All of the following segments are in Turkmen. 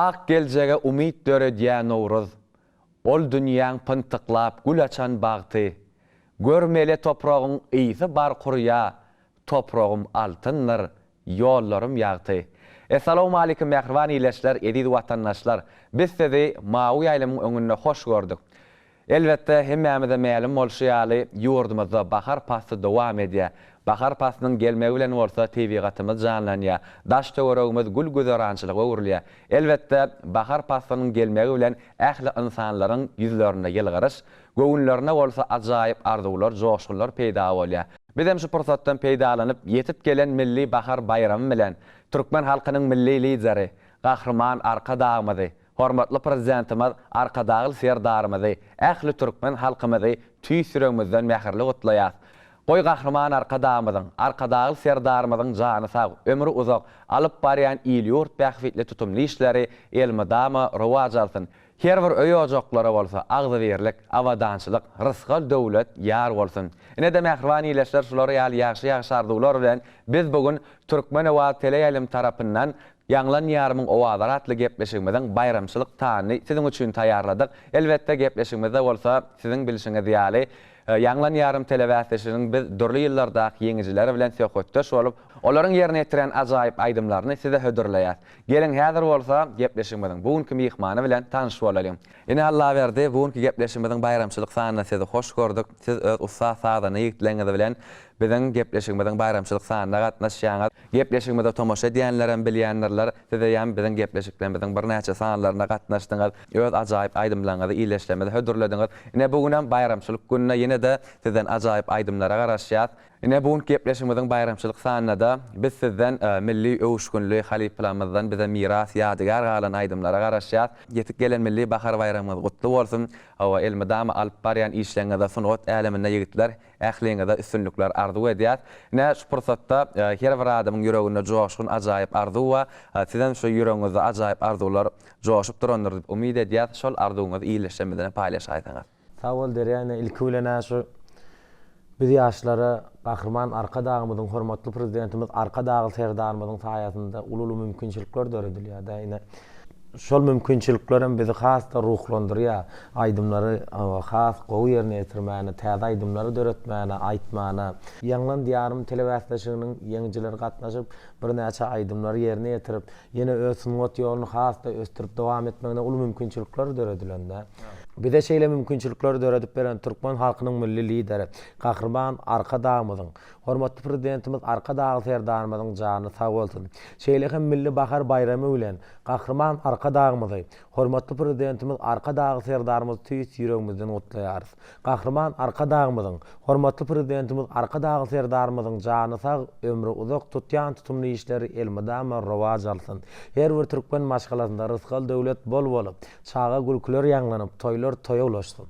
Ak geljege umyt döredýä Nowruz, Ol dünýäň pyntyklap gül açan bagty. Gör mele topragyň ysy bar kurýa, Topragym altyndyr, ýollarym ýagty. Essalawmalikim mähriban ildeşler, eziz watandaşlar! Biz sizi Mawy ýaýlymyň öňünde hoş gördük. Elbetde, hemmämize mälim bolşy ýaly, ýurdumyzda bahar pasly dowam edýär. Bahar paslynyň gelmegi bilen bolsa tebigatymyz janlanýar, daş-töweregimiz gül-güzerançylyga öwrülýär. Elbetde, bahar paslynyň gelmegi bilen ähli ynsanlaryň ýüzlerinde ýylgyryş, göwünlerinde bolsa ajaýyp arzuwlar, joşgunlar peýda bolýar. Bizem şu pursatdan peýdalanyp, ýetip gelen Milli bahar baýramy bilen türkmen halkynyň Milli Lideri, Gahryman Arkadagymyzy, Hormatly Prezidentimiz Arkadagly Serdarymyzy, ähli türkmen halkymyzy tüýs ýüregimizden mähirli gutlaýas. Goý Gahryman Arkadagymyzyň, Arkadagly Serdarymyzyň jany sag, ömri uzak, alyp barýan il-ýurt bähbitli tutumly işleri elmydama rowaç alsyn. Her bir öý-ojaklara bolsa agzybirlik, abadançylyk, rysgal-döwlet ýar bolsun. Ine-de mähriban ildeşler şular ýaly ýagşy-ýagşy arzuwlar bilen biz bu gün Türkmen-Owaz teleýaýlymy tarapyndan Ýaňlan ýarymyň owazlary atly gepleşigimiziň baýramçylyk sanyny siziň üçin taýýarladyk. Elbetde, gepleşigimizde bolsa, siziň bilşiňiz ýaly, Ýaňlan ýarym telebäsleşiginiň biz dürli ýyllardaky ýeňijileri bilen söhbetdeş bolup, olaryň ýerine ýetiren ajaýyp aýdymlaryny size hödürleýäs. Geliň, häzir bolsa, gepleşigimiziň bu günki myhmany bilen tanyş bolalyň. Ine, Allaberdi, bu günki gepleşigimiziň baýramçylyk sanynda sizi hoş gördük. Siz öz ussat sazanda ýigitleriňiz bilen biziň gepleşigimiziň baýramçylyk sanyna gatnaşýaňyz. Gepleşigimize tomaşa edýänlerem bilýändirler. Siz eýýäm biziň gepleşiklerimiziň birnäçe sanlaryna gatnaşdyňyz. Öz ajaýyp aýdymlaryňyzy ildeşlerimize hödürlediňiz. Ine, bu günem baýramçylyk gününe ýene-de sizden ajaýyp aýdymlara garaşýas. Ine, bu günki gepleşigimiziň baýramçylyk sanynda-da biz sizden milli öwüşginli halypalarymyzdan bize miras, ýadygär galan aýdymlara garaşýas. Ýetip gelen Milli bahar baýramyňyz gutly bolsun! Hawa, elmydama alyp barýan işleriňizde sungat äleminde ýigitler, ähliňize üstünlikler arzuw edýäs. Ine, şu pursatda her bir adamyň ýüreginde joşgun ajaýyp arzuw bar. Sizem şu ýüregiňizde ajaýyp arzuwlar joşup durandyr diýip umyt edýäs. Şol arzuwyňyzy ildeşlerimiz bilen paýlaşaýsaňyz. Sag bol Derýa ine ilki bilen-ä şu biz ýaşlara Gahryman Arkadagymyzyň hormatly Prezidentimiz Arkadagly Serdarymyzyň saýasynda uly-uly mümkinçilikler döredilýär-dä ine şol mümkinçiliklerem bizi has-da ruhlandyrýar aýdymlary has gowy ýerine ýetirmäne täze aýdymlary döretmäne aýtmana. Ýaňlan Diýarym telebäsleşiginiň ýeňijileri gatnaşyp birnäçe aýdymlary ýerine ýetirip ýene öz sungat ýoluny has-da ösdürip dowam etmegine uly mümkinçilikler döredilende, bize şeýle mümkinçilikleri döredip beren türkmen halkynyň Milli Lideri Gahryman Arkadagymyzyň, hormatly Prezidentimiz Arkadagly Serdarymyzyň jany sag bolsun! Şeýle hem Milli bahar baýramy bilen Gahryman Arkadagymyzy, hormatly Prezidentimiz Arkadagly Serdarymyzy tüýs ýüregimizden gutlaýarys. Gahryman Arkadagymyzyň, hormatly Prezidentimiz Arkadagly Serdarymyzyň jany sag, ömri uzak, tutýan tutumly işleri elmydama rowaç alsyn! Her bir türkmen maşgalasynda rysgal-döwlet bol bolup, çaga gülküler ýaňlanyp, toýlar toýa ulaşsyn!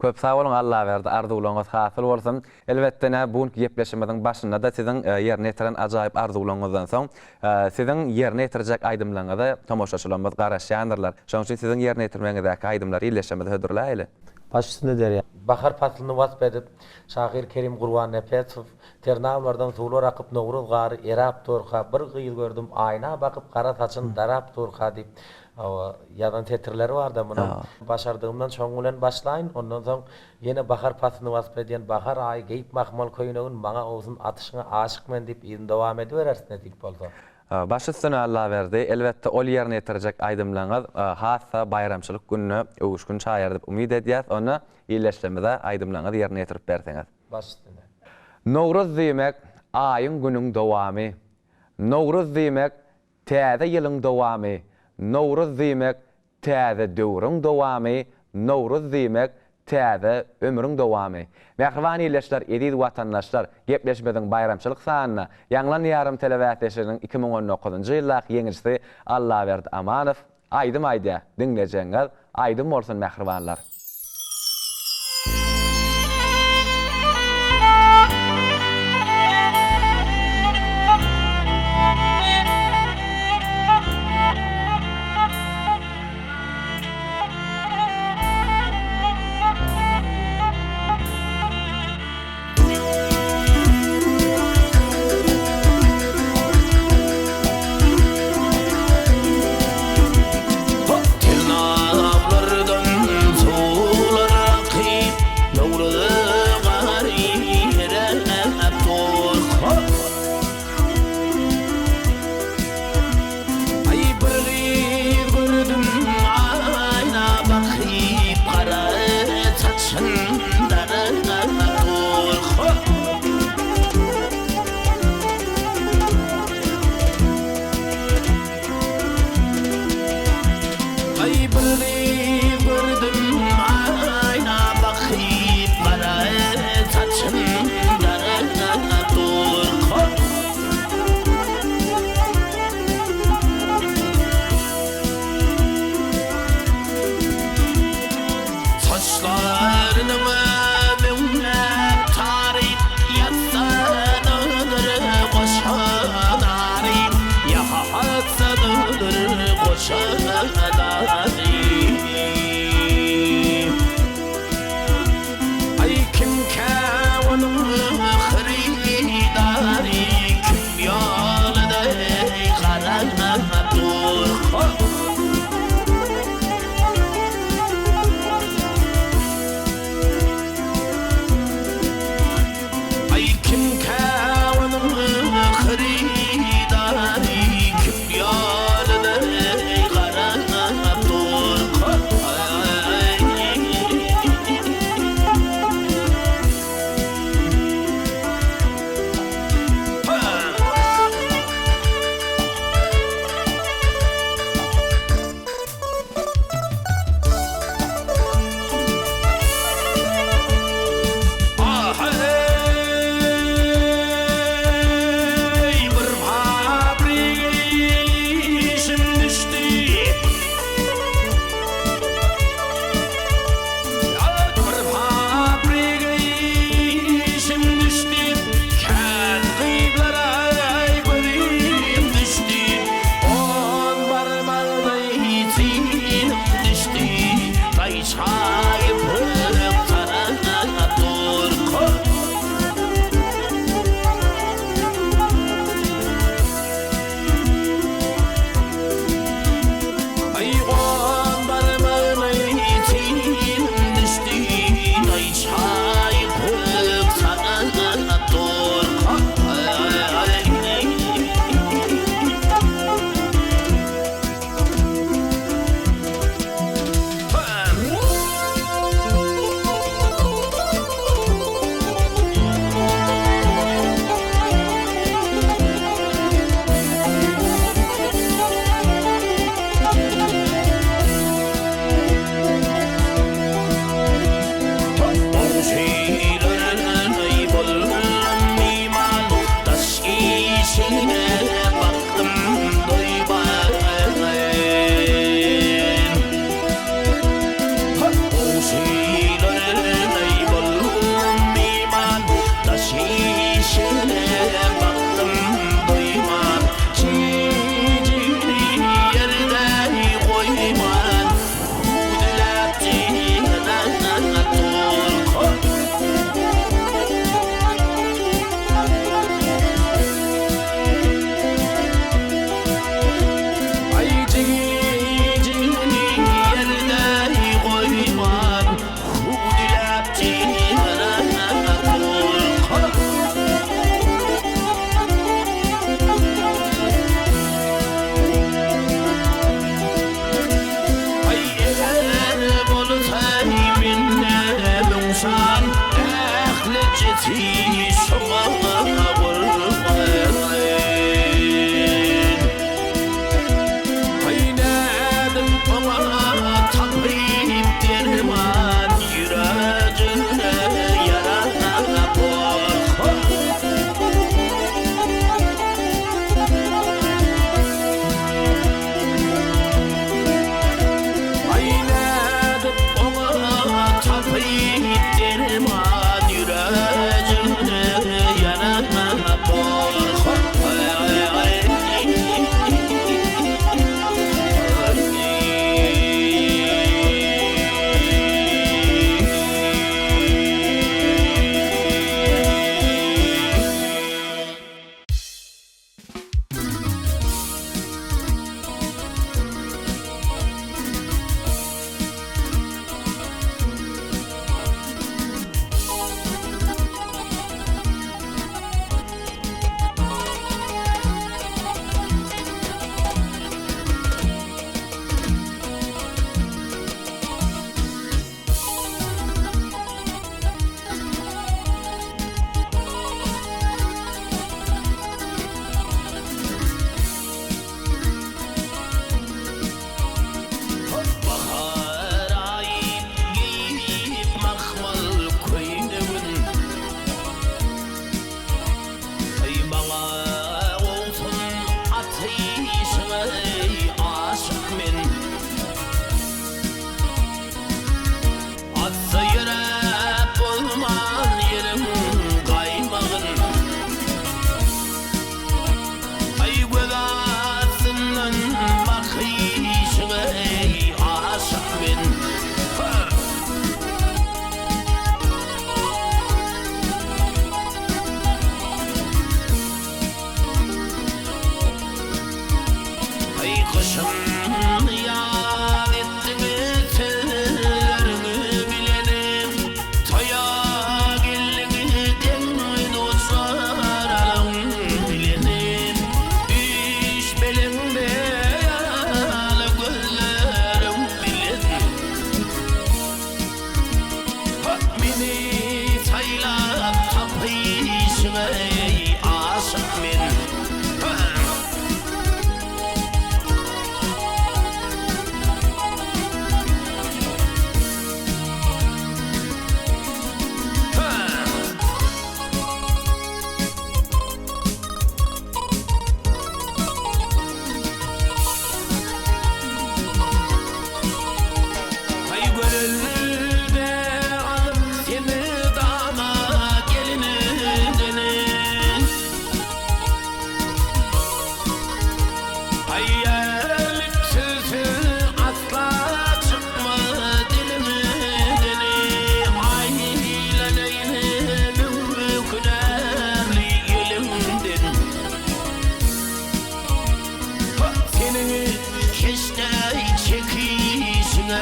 Köp sag boluň Allaberdi arzuwlaryňyz hasyl bolsun. Elbetde nä bu günki gepleşigimiziň başynda-da siziň ýerine ýetiren ajaýyp arzuwlaryňyzdan soň siziň ýerine ýetirjek aýdymlaryňyza tomaşaçylarymyz garaşýandyrlar. Şonuň üçin siziň ýerine ýetirmegiňizdäki aýdymlary ildeşlerimize hödürläýeli. Baş üstüne Derýa. Bahar paslyny wasp edip, şahyr Kerim Gurbannepesow, Ternawlardan suwlar akyp, Nowruz gary eräp durka, Bir gyz gördüm, aýna bakyp, Gara saçyn darap durka diýip, hawa, ýazan setirleri bar-da. Munam başardygymdan şoň bilen başlaýyn. Ondan soň ýene bahar paslyny wasp edýän Bahar aýy geýip mahmal köýnegin, Maňa owsun atyşyňa aşyk men diýip, yzyny dowam edibereris nesip bolsa. Baş üstüne Allaberdi, elbetde ol ýerine ýetirjek aýdymlaňyz has-da baýramçylyk gününe öwüşgin çaýar diýip umyt edýäs, onda ildeşlerimize aýdymlaňyzy ýerine ýetirip berseňiz. Baş üstüne. Nowruz diýmek, aýyň-günüň dowamy. Nowruz diýmek, täze ýylyň dowamy. Nowruz diýmek, Täze döwrüň dowamy Nowruz diýmek täze ömrüň dowamy. Mähriban ildeşler, eziz watandaşlar, gepleşimiziň baýramçylyk sanynda Ýaňlan Diýarym telebäsleşiginiň 2019-njy ýyldaky ýeňijisi Allaberdi Amanow aýdym aýdýar. Diňlejegiňiz aýdym bolsun mähribanlar! Bir gyz gördüm aýna bakyp gara saçyn darap durka. Saçlarynyň müňläp tary Ýatsanadyr goşa nary Ýatsanadyr goşa nary.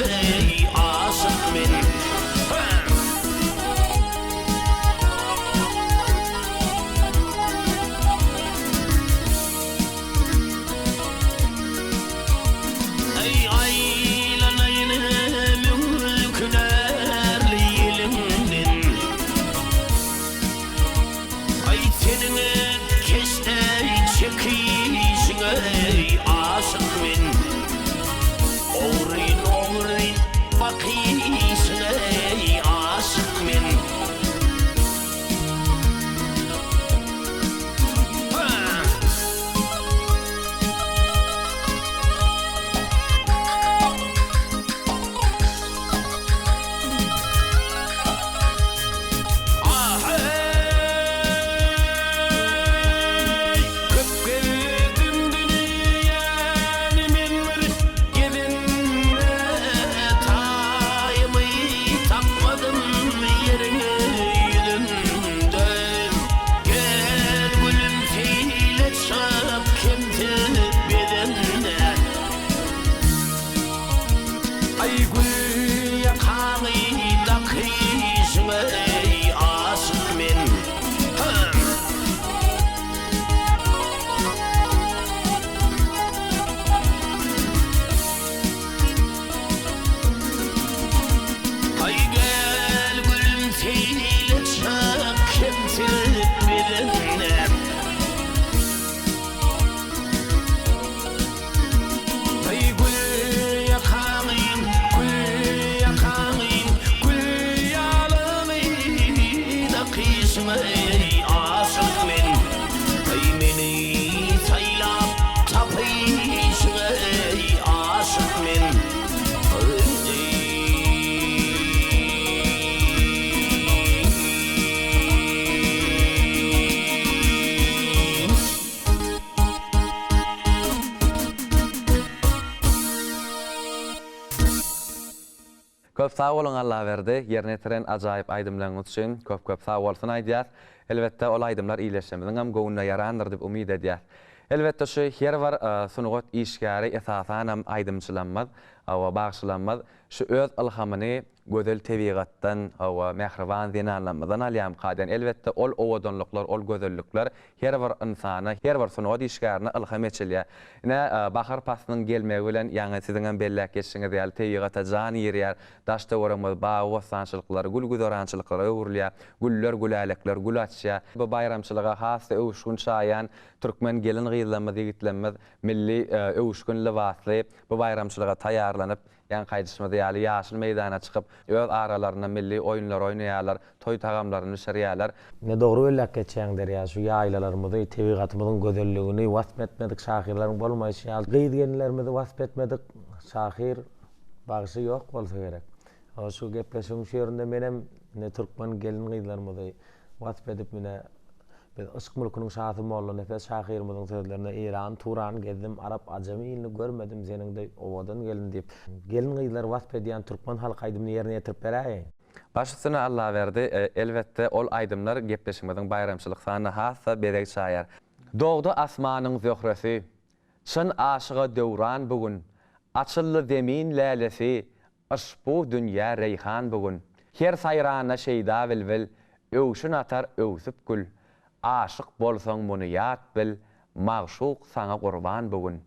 Eý, aşyk men. Eý, aýlanaýyn mümkinärli iliňden. Aý, seniň keşde çekişiňe, eý, aşyk men. Ogryn-ogryn bakyşyňa, eý, aşyk men. Aheý! Köp gezdim dünýäni men bir gezende Taýymy tapmadym ýeriň ýüzünde Gel gülüm seýle çyk kemsiz bedende Aý gül ýakaňy dakyşyňa eý aşyk men. Hym. Aý gel gülüm seýle çyk kemsiz bedende. Eý gül ýakaňy, gül ýakaňy, gül ýalyny dakyşyňa eý aşyk men. Eý meni saýlap tapyşyňa eý aşyk men. Köp sag boluň Allaberdi, ýerine ýetiren ajaýyp aýdymlaryňyz üçin köp köp sag bolsun aýdýas. Elbetde ol aýdymlar ildeşlerimiziňem göwnüne ýarandyr diýip umyt edýäs. Elbetde şu her bir sungat işgäri esasanam aýdymçylamyz, hawa bagşylamyz şu öz ylhamyny Gözel tebigatdan, hawa, mähriban zenanlarymyzdan alýarmyka diýen. Elbetde, ol owadanlyklar, ol gözellikler her bir ynsana, her bir sungat işgärine ylham eçilýär. Ine, bahar paslynyň gelmegi bilen, ýaňy siziňem belläp geçişiňiz ýaly, tebigata jan girýär, daş-töweregimiz bagy-bossançylyklara, gül-güzerançylyklara öwrülýär, güller, gülälekler gül açýar. Bu baýramçylyga has-da öwüşgin çaýan türkmen gelin-gyzlarymyz, ýigitlerimiz milli öwüşgin lybasly bu baýramçylyga taýýarlanyp, Ýaňky aýdyşymyz ýaly, ýaşyl meýdana çykyp, öz aralarynda milli oýunlary oýnaýarlar, toý tagamlaryny bişirýärler. Ine dogry belläp geçýäň Derýa, şu ýaýlalarymyzy, tebigatymyzyň gözelligini wasp etmedik şahyrlaryň bolmaýşy ýaly, gyz-gelinlerimizi wasp etmedik şahyr, bagşy ýok bolsa gerek. Şu gepleşigiň şu ýerinde menem ine türkmen gelin-gyzlarymyzy wasp edip ine Biz yşk mülküniň şasy Mollanepes şahyrymyzyň sözlerine Eýran, Turan gezdim, arap, ajamy ilini görmedim seniň deý owadan gelin diýip, gelin-gyzlary wasp edýän türkmen halk aýdymyny ýerine ýetirip beräýeýin. Baş üstüne Allaberdi, elbetde ol aýdymlar gepleşigimiziň baýramçylyk sanyna has-da bezeg çaýar. Dogdy asmanyň zöhresi, Çyn aşyga döwran bu gün, Açyldy zemin lälesi, Yşbu dünýä reýhan bu gün. Her saýranda şeýda bilbil, Öwşün atar öwsüp gül. Aşyk bolsaň muny ýat bil, Magşuk saňa gurban bu gün.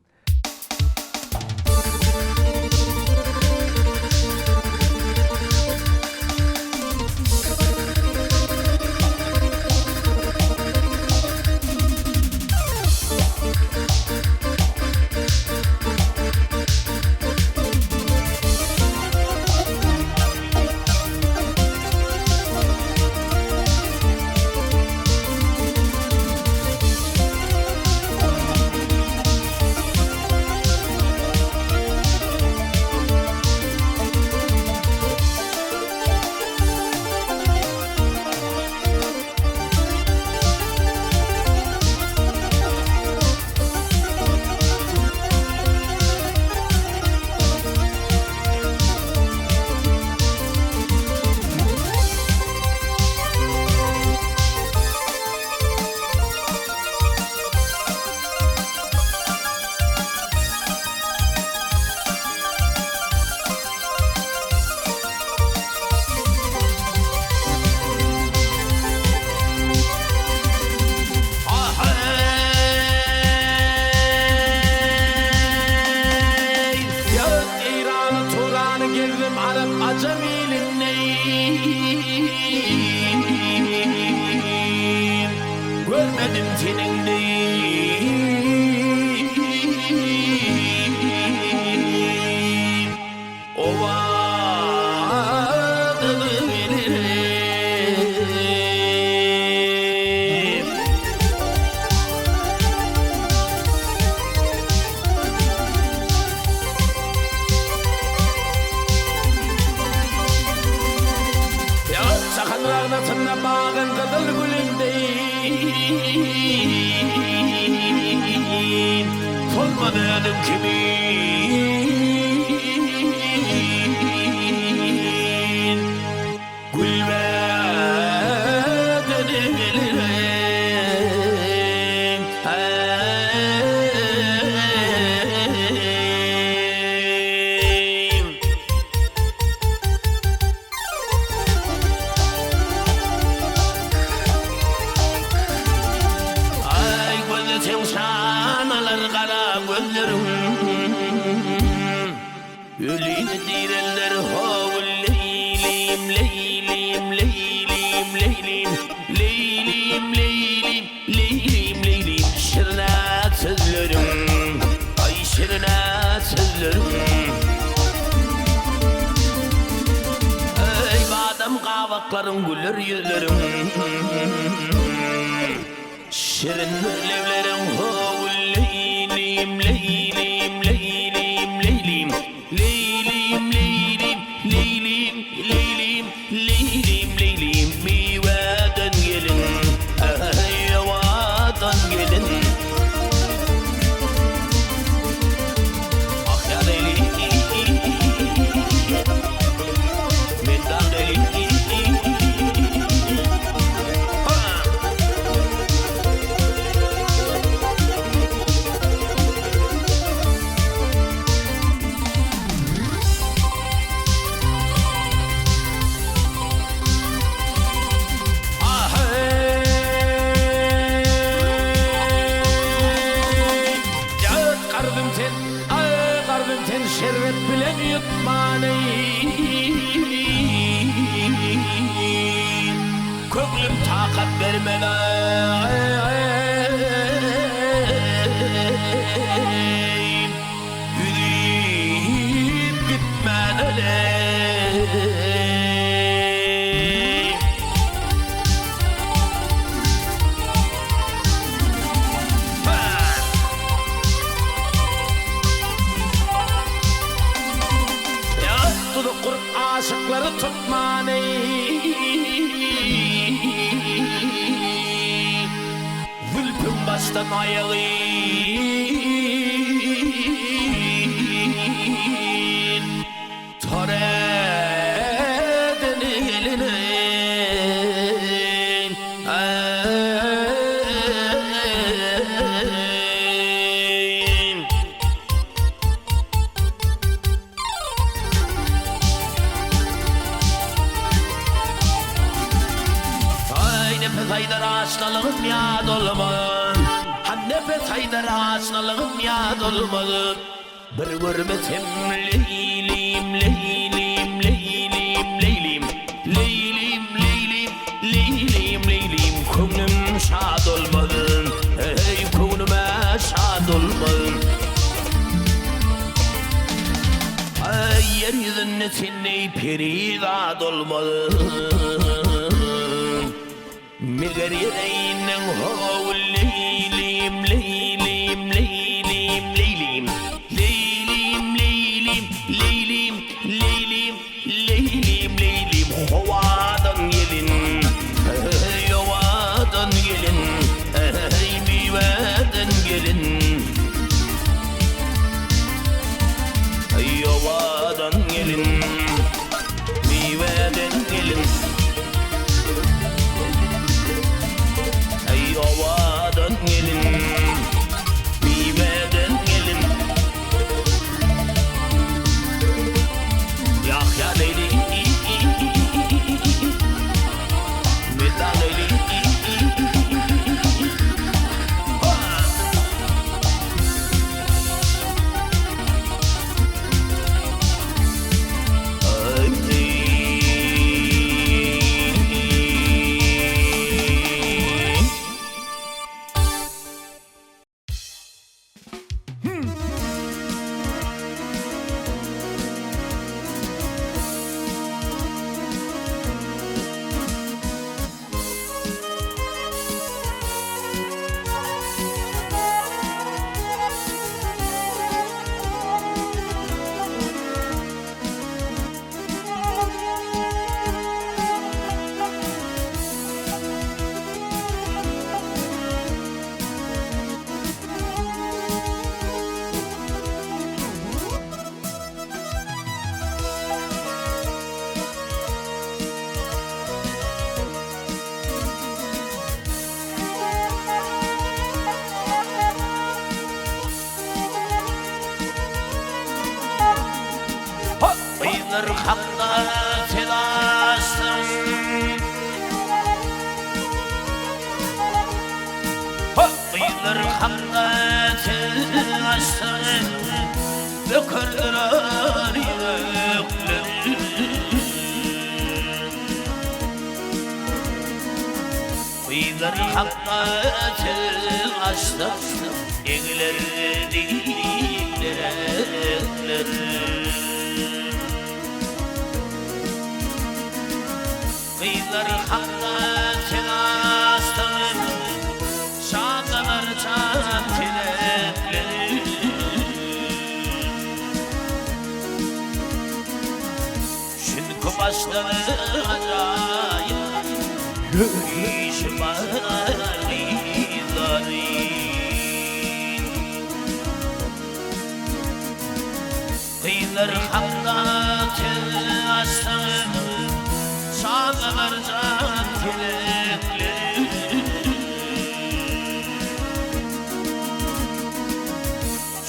Gezdim arap ajam ilinde Görmedim seniň deý Owadan gelinim. Jahan ragnasynda bagyň gyzyl gülündeý Solmaz özüň kimin Gülbeden gelinim. Aý gözleseň şan alar gara gözleriň Ölini direlder ho-ul leýlim leýlim leýlim leýlim leýlim leýlim leýlim leýlim Şirin-ä sözleriň aý şirin-ä sözleriň Eý badam gabaklaryň güler ýüzleriň Şirindir lebleriň ho-ul leýlim leýlim leýlim leýlim leýlim leýlim leýlim leýlim leýlim leýlim Miweden gelin eý owadan gelin Ah ýa leýlim Men dag gelin Şerbet bilen ýutmany Köňlüm takat bermez Üzüp gitmän öleý. Tuzak gurup aşyklary tutmany. Zülpüň başdan aýagy. Tor eden gelini. Aý nepes aýdar aşnalygym ýat olmaz Han nepes aýdar aşnalygym ýat olmaz Bir görmesem leýlim leýlim leýlim leýlim leýlim leýlim leýlim leýlim Köňlüm şad olmaz eý köňlüm-ä şad olmaz Aý ýer ýüzünde sendeý perizat olmaz Meger ýere indiň how leýlim leýlim leýlim leýlim leýlim leýlim leýlim leýlim leýlim leýlim Howadan gelin eý owadan gelin eý miweden gelin Eý owadan gelin Miweden gelin Eý owadan gelin. Gyzlar hakda söz açsaň. Gyzlar hakda söz açsaň, Bökerler ýürekleri. Gyzlar hakda söz açsaň, Egiler dikler. Gyzlar hakda söz açsaň, Şatlanar çan telekler. Çünki başlary ajaýyp Ýörişi bar gyzlaryň. Gyzlar hakda söz açsaň, Şatlanar jan telekler.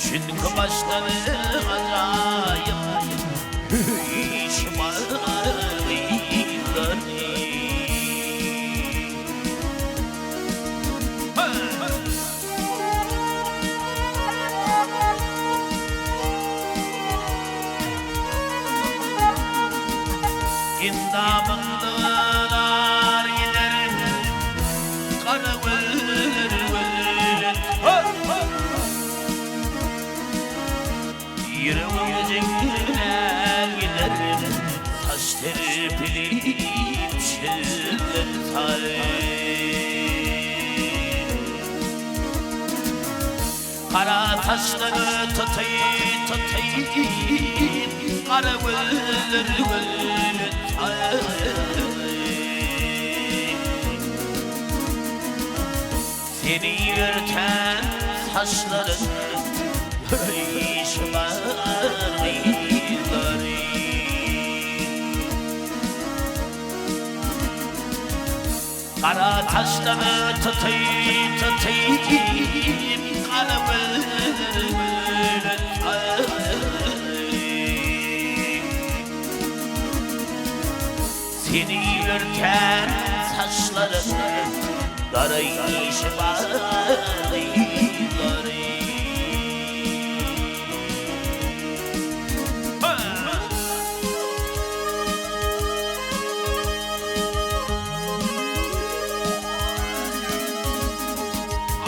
Çünki başlary ajaýyp Işi bar gyzlaryň. Endamyň dylar gider, Gara gözler gözlet. Ýüregime jeňler gider, Saç serpilip çiller saý. Gara saçlary tuty tuty, Gara gözleri gül saý. Seni örten saçlaryň Işi bar gyzlaryň. Gara saçlary tuty tuty Gara gözleri Seni örten saçlaryň Daraýşy bar gyzlaryň.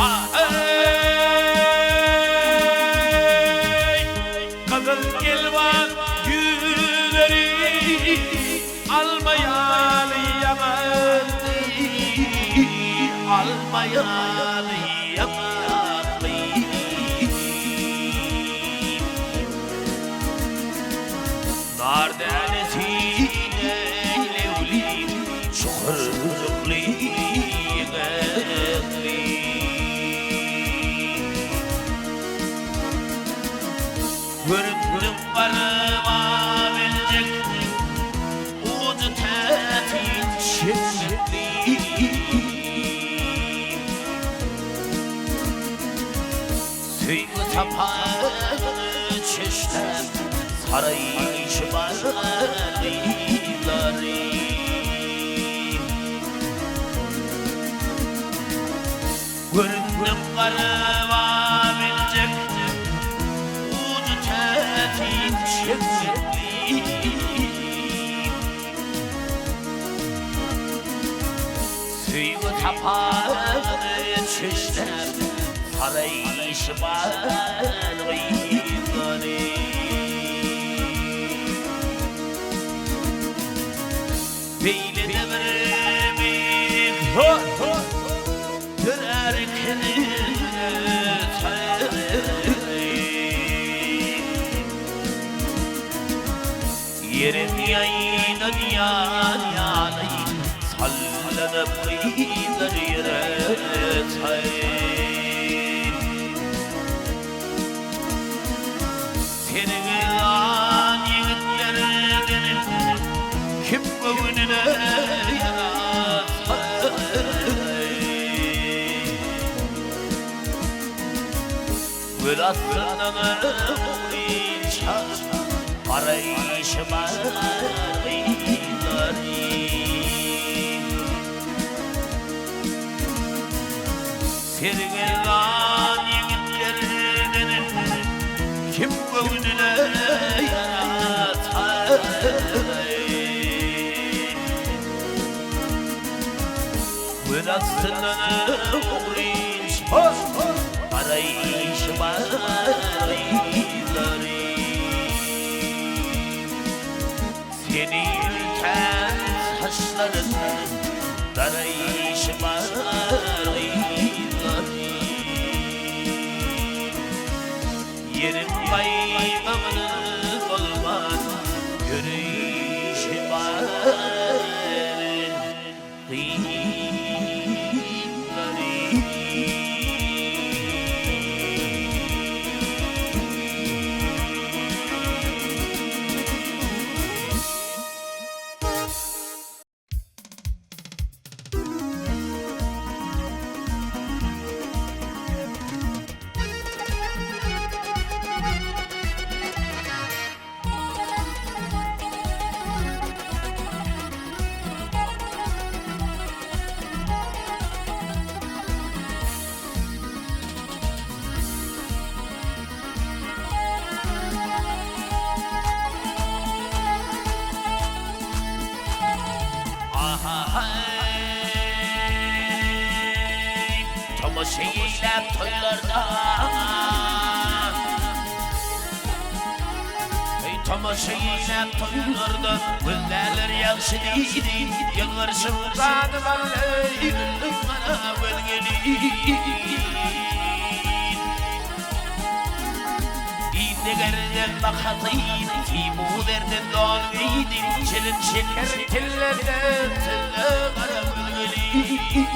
Aheý! Gyzyl elwan ýüzleri Alma ýaly ýaňakly, Alma ýaly ýaňakly. Nar dänesi leýlewli, Çukurjykly ýeňekli. Görüpdim garyba biljek, Ujy täsin çeşmekli. Söýgi sapagyny çeşläp, Saraýşy bar gyzlary. Görüpdim garyba biljek, Ujy täsin çeşmekli. Söýgi sapagyny çeşläp, Saraýşy bar gyzlary. Beýle-de bir beýik dörär eken Ýeriň ýaýdan ýan ýaly Sallanyp gyzlar ýere taý. Seniň ýan ýigitlerden Kim göwnüne ýarasa. Göz astyndan ogrynça. Garaýşy bar gyzlary. Sergezdan ýigitlerden kim göwnüne ýaratar? Göz astyndan ogrynç garaýşy bar gyzlary. Seni ürkän saçlaryň daraýşy bar gyzlary. Ýeriň gaýmagyny bolman ýöreýşi bar gyzlary. Tomaşa eýläp toýlarda Eý tomaşa eýläp toýlarda Gözlärler ýagşy diýdi Ýylgyrşyň ganym aldy Güldüň gara göz gelin Iýdi-gerden bahasy, Timur zerden don geýdi, Çilim şeker tilleden tille gara gül gelin.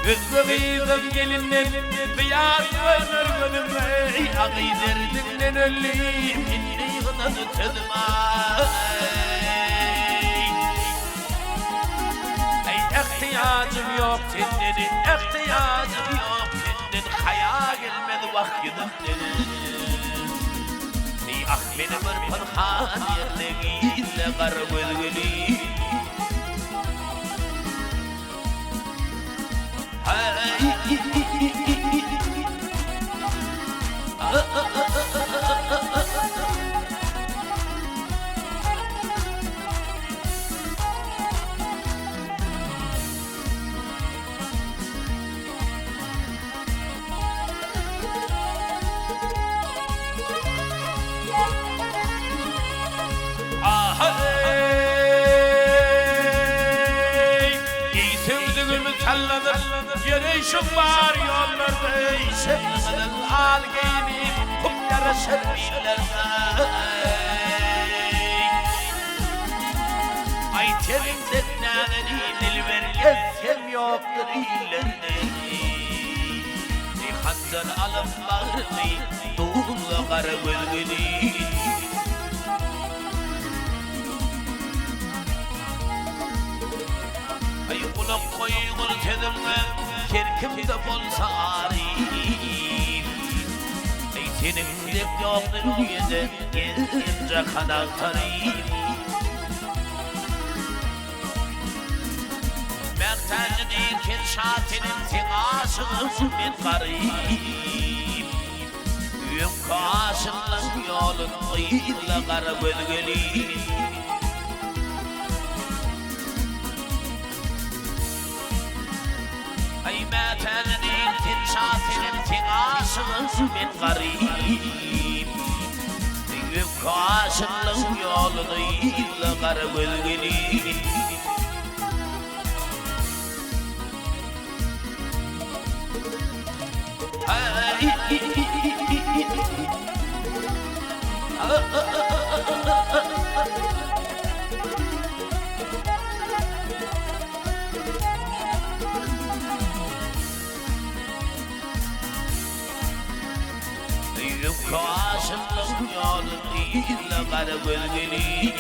Özge gyzyň gelinden zyýat görner gözüm, Eý, agy derdiňden öldüm, indi ýygnan sözüm, aý. Eý, ähtiýajym ýok senden, ähtiýajym ýok senden, Haýa gelmez wah ýüzümden. Eý, ah, meni bir pynhan ýerde gizle gara göz gelin. Eý, söwdügimi sallanyp, ýöreýşiň bar ýollarda, eý, şemgyzyl al geýnip, hum ýaraşar illerde. Aý, teniň dek näzenin dilber gezsem ýokdur illerde. Eý, hanjar alyp bagrymy, duzla gara gözgüni. Aý, gulak goýgul sözüňe, her kimde bolsa aryp. Aý, seniň dek ýok dünýede, gezdim jahan agtaryp. Mähtäji diýken şa senem seň aşygyň men garyp. Öňki aşyklaň ýolun yzla gara göz gelin. Aý Mätäji diýip sen şa senem seň aşygyň men garyp. Öňki aşyklaň ýoluny yzla gara göz gelin. Aşyklygyň ýoluny yzla gara göz gelin.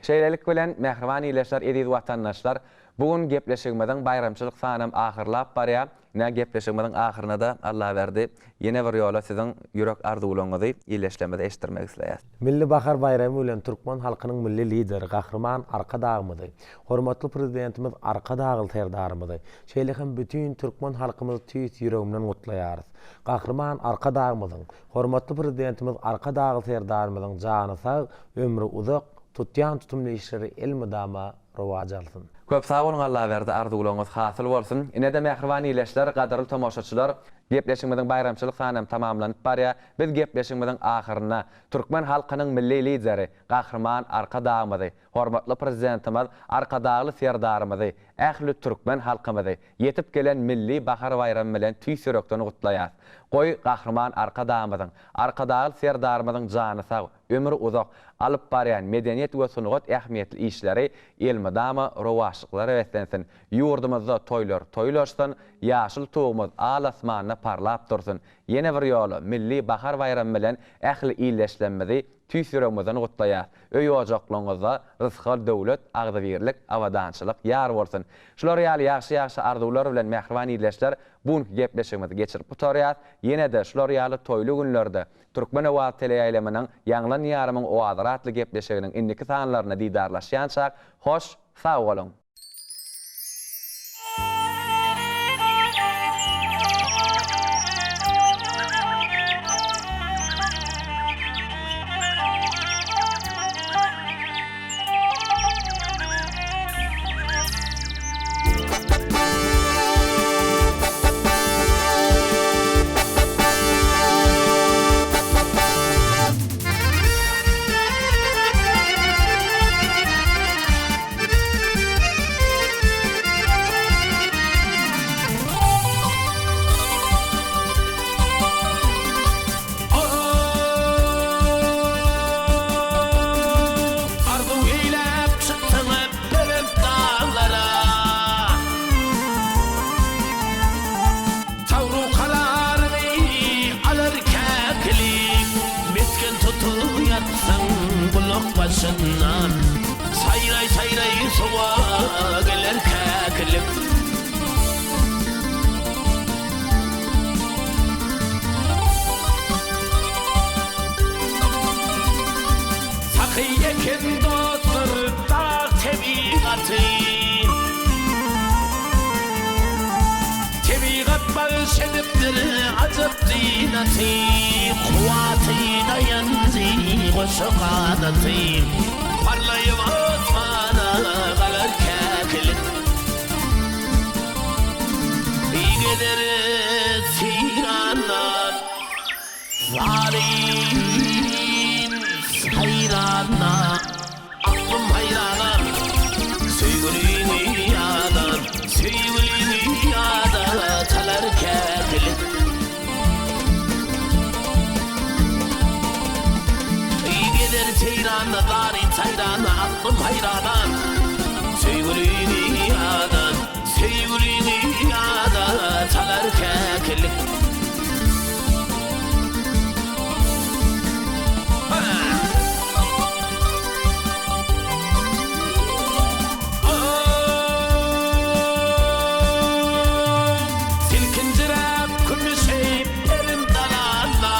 Şeýlelik bilen, mähriban ildeşler, eziz watandaşlar, bu gün gepleşigimiziň baýramçylyk sanam ahyrlap barýar. Ine, gepleşigimiziň ahyrynda-da, Allaberdi, ýene bir ýola siziň ýürek arzuwlaryňyzy ildeşlerimize eşitdirmek isleýäs. Milli bahar baýramy bilen türkmen halkynyň Milli Lideri Gahryman Arkadagymyzy, hormatly Prezidentimiz Arkadagly Serdarymyzy, şeýle hem bütin türkmen halkymyzy tüýs ýüregimden gutlaýarys. Gahryman Arkadagymyzyň, hormatly Prezidentimiz Arkadagly Serdarymyzyň jany sag, ömri uzak, tutýan tutumly işleri elmydama rowaç alsyn. Köp sag boluň Allaberdi arzuwlaryňyz hasyl bolsun. Inede mähriban ileşler, gadyrly tomaşaçylar, gepleşigimiziň baýramçylyk sanam tamamlanyp barýar. Biz gepleşigimiziň ahyrynda türkmen halkynyň Milli Lideri Gahryman Arkadagymyzy, hormatly Prezidentimiz Arkadagly Serdarymyzy, ähli türkmen halkymyzy ýetip gelen Milli bahar baýramy bilen tüýs ýürekden gutlaýas. Goý, Gahryman Arkadagymyzyň, Arkadagly Serdarymyzyň jany sag, ömri uzak, alyp barýan medeniýet we sungat ähmiýetli işleri elmydama rowaçlyklara beslensin, ýurdumyzda toýlar toýlaşsyn, ýaşyl Tugumyz al-asmanda parlap dursun! Ýene bir ýola Milli bahar baýramy bilen ähli ildeşlemmizi tüýs ýüregimizden gutlaýas! Öý-ojaklaryňyzda rysgal-döwlet, agzybirlik, abadançylyk ýar bolsun! Şular ýaly ýagşy-ýagşy arzuwlar bilen mähriban ildeşler bu günki gepleşigimizi geçirip gutarýas. Ýene-de şular ýaly toýly günlerde Türkmen owazy teleýaýlymynyň Ýaňlan ýarymyň owazlary atly gepleşiginiň indiki sanlarynda didarlaşýançak, hoş, sag boluň! Arzuw eýläp çyksaň Belent daglara Tagru kararyňy alar käkilik Mesgen tutup ýatsaň gulak başyndan Saýraý-saýraý sowa geler käkilik. Sahy eken dostlar dag tebigaty. Tebigat bagyş edipdir ajap zynaty. Kuwwaty daýanjy goşa ganaty. Parlaýyp asmana galar käkilik. Gezer seýrandan. Zaryn saýrana, aklym haýrana, Söýgüliňi ýada, söýgüliňi ýada salar käkilik. Gezer seýranda, zaryn saýrana, aklym haýrana, Söýgüliňi ýada, söýgüliňi ýada salar käkilik. Silkinjiräp kümüşi perim dalanda.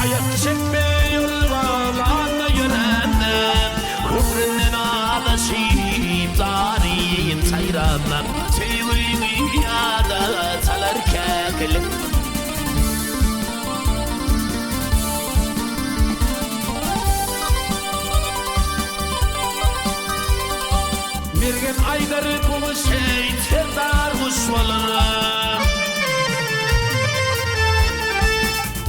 Aýak çekme ýolgalanda ýörände, Höwründen azaşyp zaryn saýranda. Söýgüliňi ýada salar käkilik. Mergen aýdar bu şeý serdar guş bolar.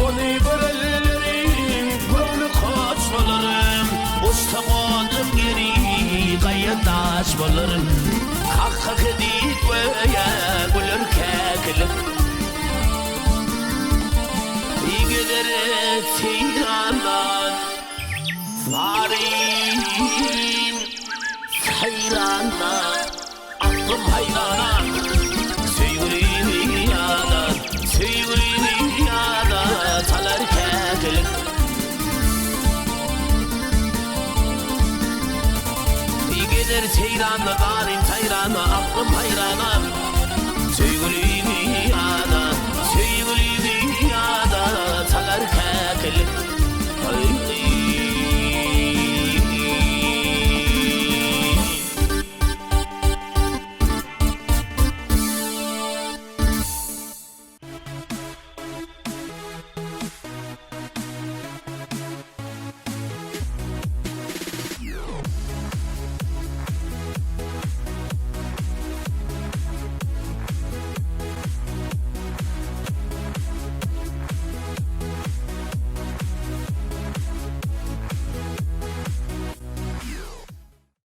Ony görenleriň göwni hoş bolar. Uçsa gonjak ýeri gaýa daş bolar. Kak-kak edip göýä güler käkilik. Gezer seýrandan zaryn saýranda aklym haýrana. Söýgülimi ýada, söýgülimi ýada salar käkilik. Gezer seýranda, zaryn saýranda, aklym haýrana. Söýgülimi ýada, söýgülimi ýada salar käkilik.